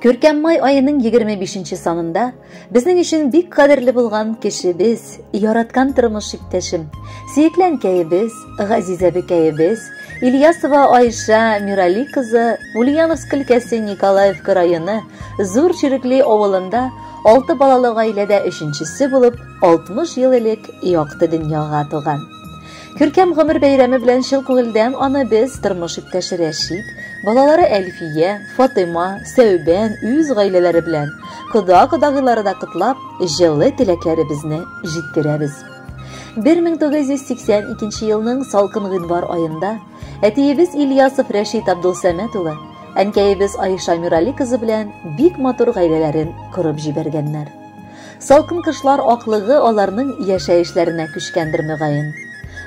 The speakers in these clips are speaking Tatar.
Күркәм май аеның 25 санында безнең өчен бик кадерле булган кешебез, яраткан тормыш иптәшем, сөекле әнкәебез, газиз әбекәебез, Ильясова Айша Мирали кызы Ульяновск өлкәсе Николаевка районы Зур Чирекли авылында 6 балалы гаиләдә өченчесе булып 60 ел элек якты дөньяга туган. Күркәм гомер бәйрәме белән чын күңелдән аны без тормыш иптәше Рәшит, балалары Әлфия, Фатыйма, Сәүбән үз гаиләләре белән кода-кодагыйлары да котлап, җылы теләкләребезне җиткерәбез. 1982 елның салкын гыйнвар аенда әтиебез Ильясов Рәшит Абдулсәмәт улы әнкәебез Айша Мирали кызы белән бик матур гаиләләрен корып җибәргәннәр. Салкын кышлар аклыгы аларның яшәешләренә күчкәндер мөгаен.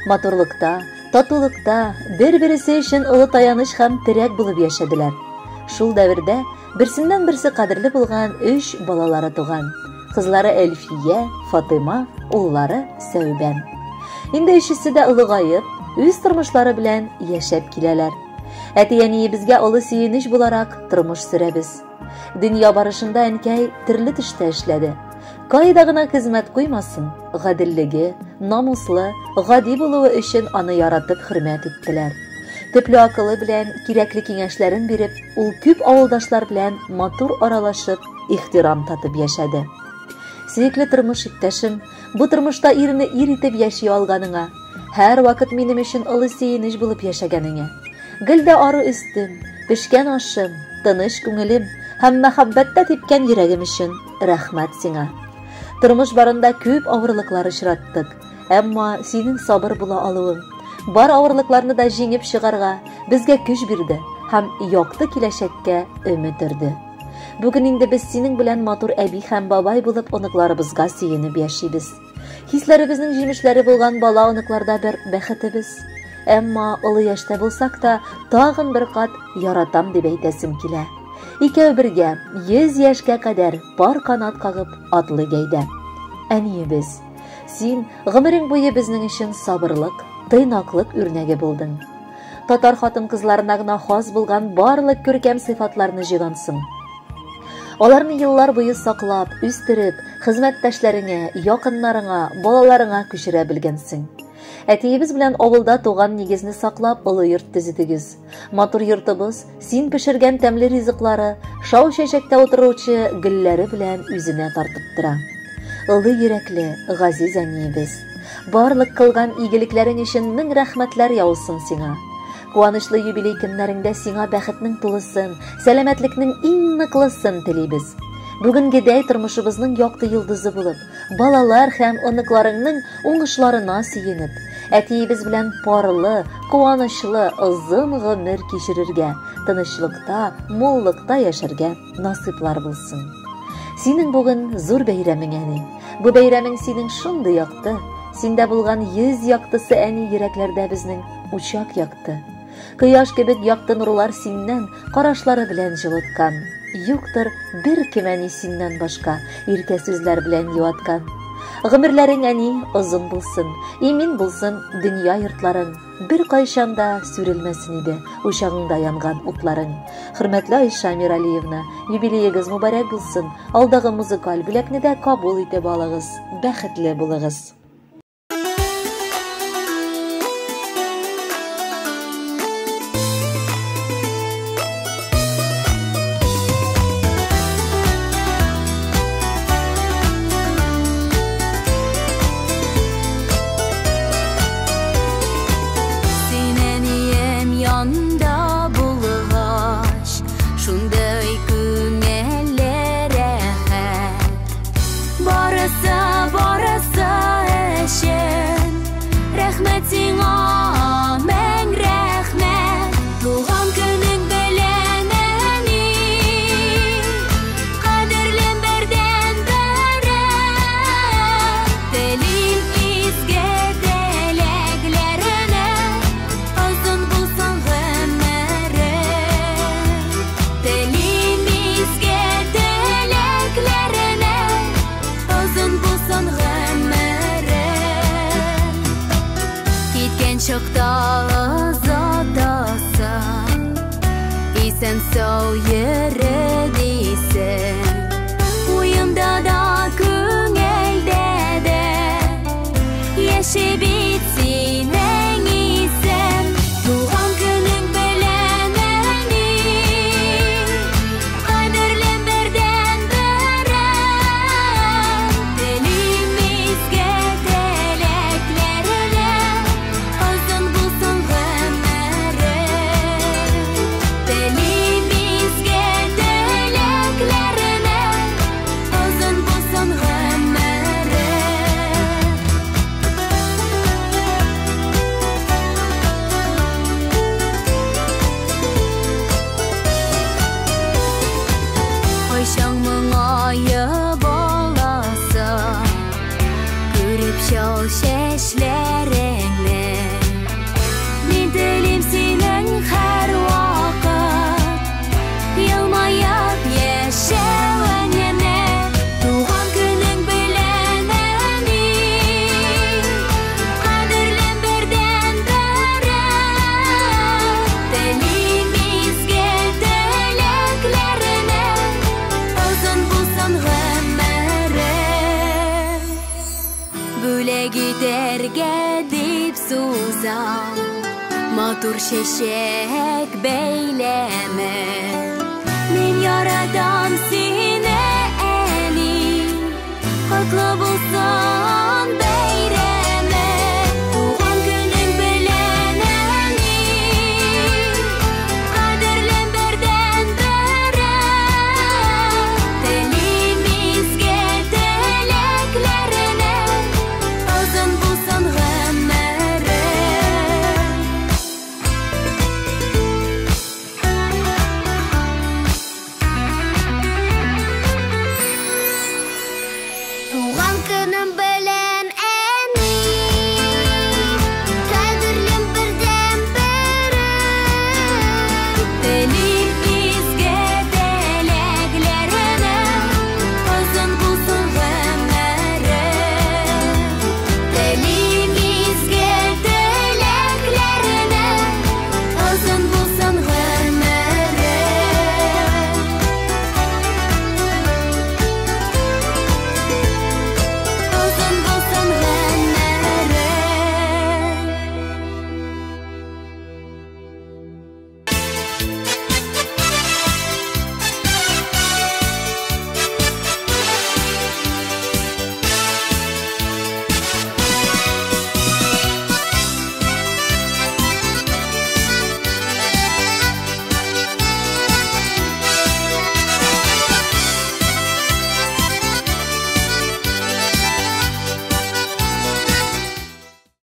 Матурлыкта, татулыкта бер-бересе өчен олы таяныч һәм терәк булып яшәделәр. Шул дәвердә берсеннән берсе кадерле булган өч балалары туган. Кызлары Әлфия, Фатыйма, уллары Сәүбән. Инде өчесе дә олыгаеп, үз тормышлары белән яшәп киләләр. Әти-әниебезгә олы сөенеч буларак тормыш сөрәбез. Дөнья барышында әнкәй төрле төштә эшләде. Кайда гына хезмәт куймасын, гаделлеге, намуслы, гади булуы өчен аны яратып хөрмәт иттеләр. Төпле акылы белән кирәкле киңәшләрен биреп, ул күп авылдашлар белән матур аралашып, ихтирам татып яшәде. Сөекле тормыш иптәшем, бу тормышта ирне ир итеп яши алганыңа, һәр вакыт минем өчен олы сөенеч булып яшәгәнеңә, гел дә ары өстем, пешкән ашым, тыныч күңелем һәм мәхәббәттә типкән йөрәгем өчен рәхмәт сиңа. Тормыш барында күп авырлыклар очраттык, әмма синең сабыр була алуың, бар авырлыкларны да җиңеп чыгарга безгә көч бирде һәм якты киләчәккә өмет өрде. Бүген инде без синең белән матур әби һәм бабай булып оныкларыбызга сөенеп яшибез. Хисләребезнең җимешләре булган бала оныкларда бер бәхетебез. Әмма олы яшьтә булсак та, тагын бер кат яратам дип әйтәсем килә. Икәү бергә 100 яшькә кадәр пар канат кагып атлы гәйдә. Әниебез, син гомерең буе безнең өчен сабырлык, тыйнаклык үрнәге булдың. Татар хатын-кызларына гына хас булган барлык күркәм сыйфатларны җыйгансың. Аларны еллар буе саклап, үстереп, хезмәттәшләреңә, якыннарыңа, балаларыңа күчерә белгәнсең. Әтиебез белән авылда туган нигезне саклап, олы йорт төзедегез. Матур йортыбыз, син пешергән тәмле ризыклары, шау чәчәктә утыручы гөлләре белән үзенә тартып тора. Олы йөрәкле, газиз әниебез, барлык кылган игелекләрең өчен мең рәхмәтләр яусын сиңа. Куанычлы юбилей көннәреңдә сиңа бәхетнең тулысын, сәламәтлекнең иң ныклысын телибез. Бүгенгедәй тормышыбызның якты йолдызы булып, балалар һәм оныкларыңның уңышларына сөенеп, әтиебез белән парлы, куанычлы, озын гомер кичерергә, тынычлыкта, муллыкта яшәргә насыйплар булсын. Синең бүген зур бәйрәмең, әни. Бу бәйрәмең синең шундый якты. Синдә булган йөз яктысы, әни, йөрәкләрдә безнең учак якты. Кояш кебек якты нурлар синнән карашлары белән җылыткан. Юктыр бер кем, әни, синнән башка иркә сүзләр белән юаткан. Гомерләрең, әни, озын булсын, имин булсын дөнья йортларың. Бер кайчан да сүрелмәсен иде учагыңда янган утларың. Хөрмәтле Айша Миралиевна, юбилеегыз мубарак булсын. Алдагы музыкаль бүләкне дә кабул итеп алыгыз. Бәхетле булыгыз. Син әнием янда булгач, шундый күңелле рәхәт. Барысы, барысы өчен рәхмәт сиңа, мең рәхмәт. Туган көнең белән, әни, кадерлем бердән-берем. Телим изге теләкләренә, озын булсын гомерең. Телим изге теләкләренә, озын булсын гомерең. Киткән чакта озатасың, исән сау йөре дисең. ал чәчләреңне. Мин телим синең һәрвакыт елмаеп яшәвеңне. Туган көнең белән, әни, кадерлем бердәнберем. Телим изге теләкләреңә, озын булсын гомерең. Бүләк итәргә дип сузам матур чәчәк бәйләме. Мин яратам сине, әни, котлы булсын бәйрәмең. Туган көнең белән, әни, кадерлем бердәнберем. Телим изге теләкләреңә, озын булсын гомерең. Туган көнем